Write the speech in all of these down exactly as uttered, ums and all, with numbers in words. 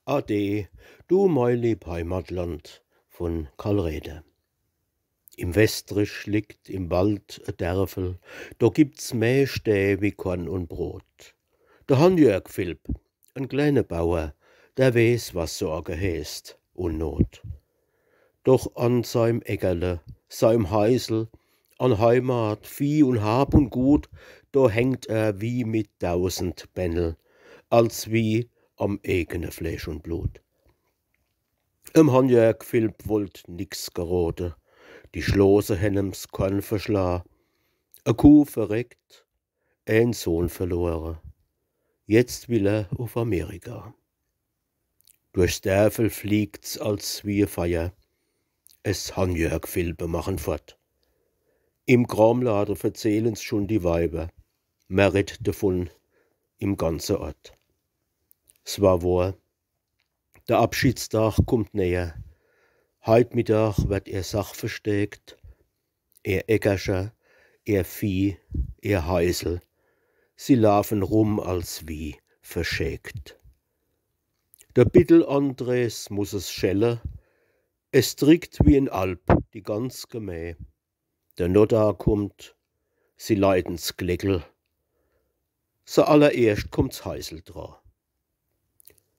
Ade, du mei lieb Heimatland, vun Karl Räder. Im Westrich liegt im Wald e Derfel, do gibt's meh Stää wie Korn un Brot. De Hanjörg Philp, en kleene Bauer, der weeß, was Sorge heeßt un Not. Doch an seim Äckerle, seim Heisel, an Heimat, Vieh un Hab un Gut, do hängt er wie mit dausend Bännel, als wie am eegene Fleesch un Blut. Em Hanjörg Philp wollt nix gerote, die Schlose hen em's Korn verschla, e Kuh verreckt, en Sohn verlore. Jetzt will er uf Amerika. Durchs Derfel fliegt's als wie e Feier. Es Hanjörg Philpe machen fort. Im Kramlade verzählen's schun die Weiber. Mer redt devun im ganze Ort. S war wohr, de Abschiedsdag kummt näher. Heit Mittag werd ihr Sach versteckt. Ihr Äckercher, ihr Vieh, ihr Heisel, sie laafen rum als wie verschägt. De Bittel Andres muss es schelle, es drickt wie en Alp die ganz Gemää. De Notar kummt, sie leiten's Gleckel, se allererscht kummt's Heisel dra.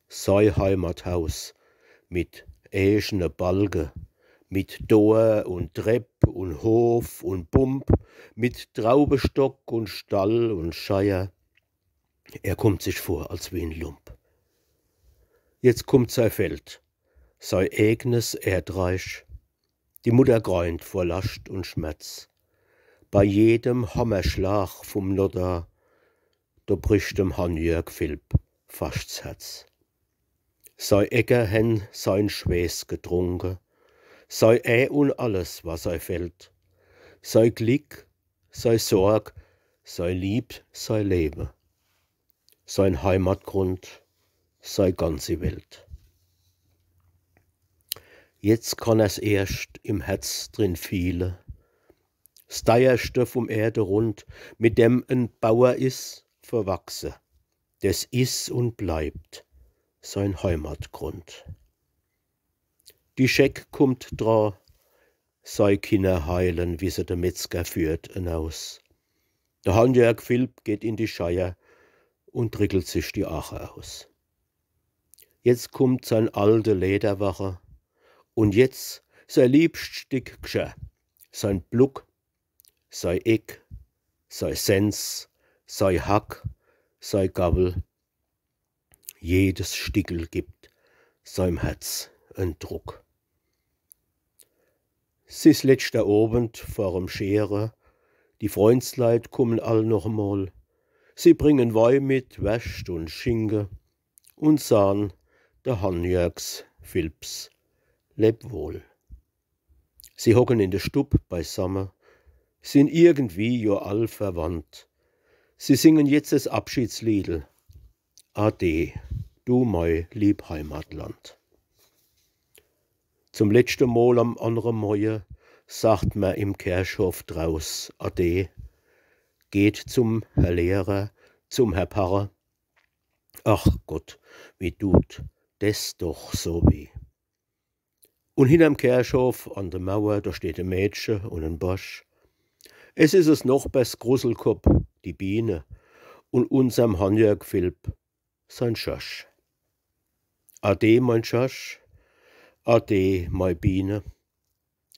Sei Heimathaus mit eeschene Balke, mit Dor un Trepp un Hof un Pump, mit Traubestock un Stall un Scheier. Er kummt sich vor als wie en Lump. Jetzt kummt sei Feld, sei eegnes Erdreich. Die Mutter greint vor Lascht un Schmerz. Bei jedem Hammerschlag vum Notar, do bricht dem Hanjörg Philp fascht s Herz. Sei Äcker hen sein Schweeß getrunke, sei Ää un alles war sei Feld, sei Glick, sei Sorg, sei Lieb, sei Lewe, sein Heimatgrund, sei ganzi Welt. Jetzt kann er's erscht im Herz drin fiele, s Deierschte vum Erderund, mit dem en Bauer is verwachse, des is un bleibt sein Heimatgrund. Die Scheck kummt dra, sei Kinner heilen, wie se de Metzger führt enaus. De Hanjörg Philp geht in die Scheier un trickelt sich die Aache aus. Jetzt kummt sein alte Lederwache un jetzt sei liebscht Stick Gscherr, sein Pluck, sei Eck, sei Sens, sei Hack, sei Gawwel. Jedes Stickel gibt seim Herz en Druck. S is letschter Owend vorm Schere, die Freundsleit kummen all noch emol. Sie bringen Wei mit, Wärscht un Schinke un sahn de Hanjörgs Philps Lebwohl. Sie hocken in de Stub beisamme, sin irgendwie jo all verwandt. Sie singen jetzt es Abschiedsliedel: Ade, du mei lieb Heimatland. Zum letschte Mol am annere Moie sagt mer im Kerchhof draus Ade, geht zum Herr Lehrer, zum Herr Parre. Ach Gott, wie dut des doch so weh. Un hinnerm Kerchhof an de Mauer, do steht e Mädche un en Borsch. Es is es Nochbers Grusselkopp, die Biene, un unserm Hanjörg Philp sein Schorsch. Ade, mein Schorsch, ade, mei Biene.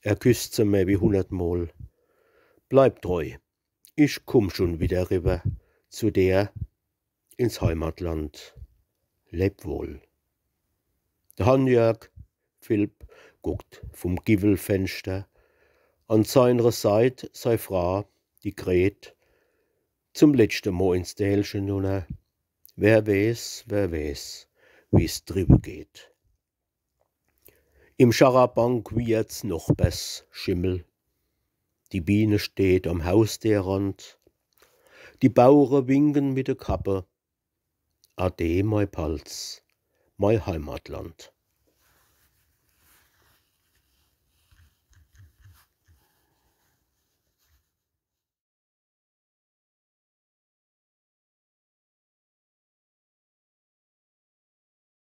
Er küsst se meh wie hunnertmol. Bleib treu, ich kumm schun widder riwwer zu der ins Heimatland. Leb wohl. De Hanjörg Philp guckt vum Giwwelfenschter. An seinre Seit sei Fraa, die Gret, zum letschte Mol ins Dälche nunner. Wer weeß, wer weeß, wie's driwwe geht. Im Scharabank wiehert's Nochbers Schimmel. Die Biene steht am Hausdeerrand. Die Bauere winken mit de Kappe. Ade, mei Palz, mei Heimatland.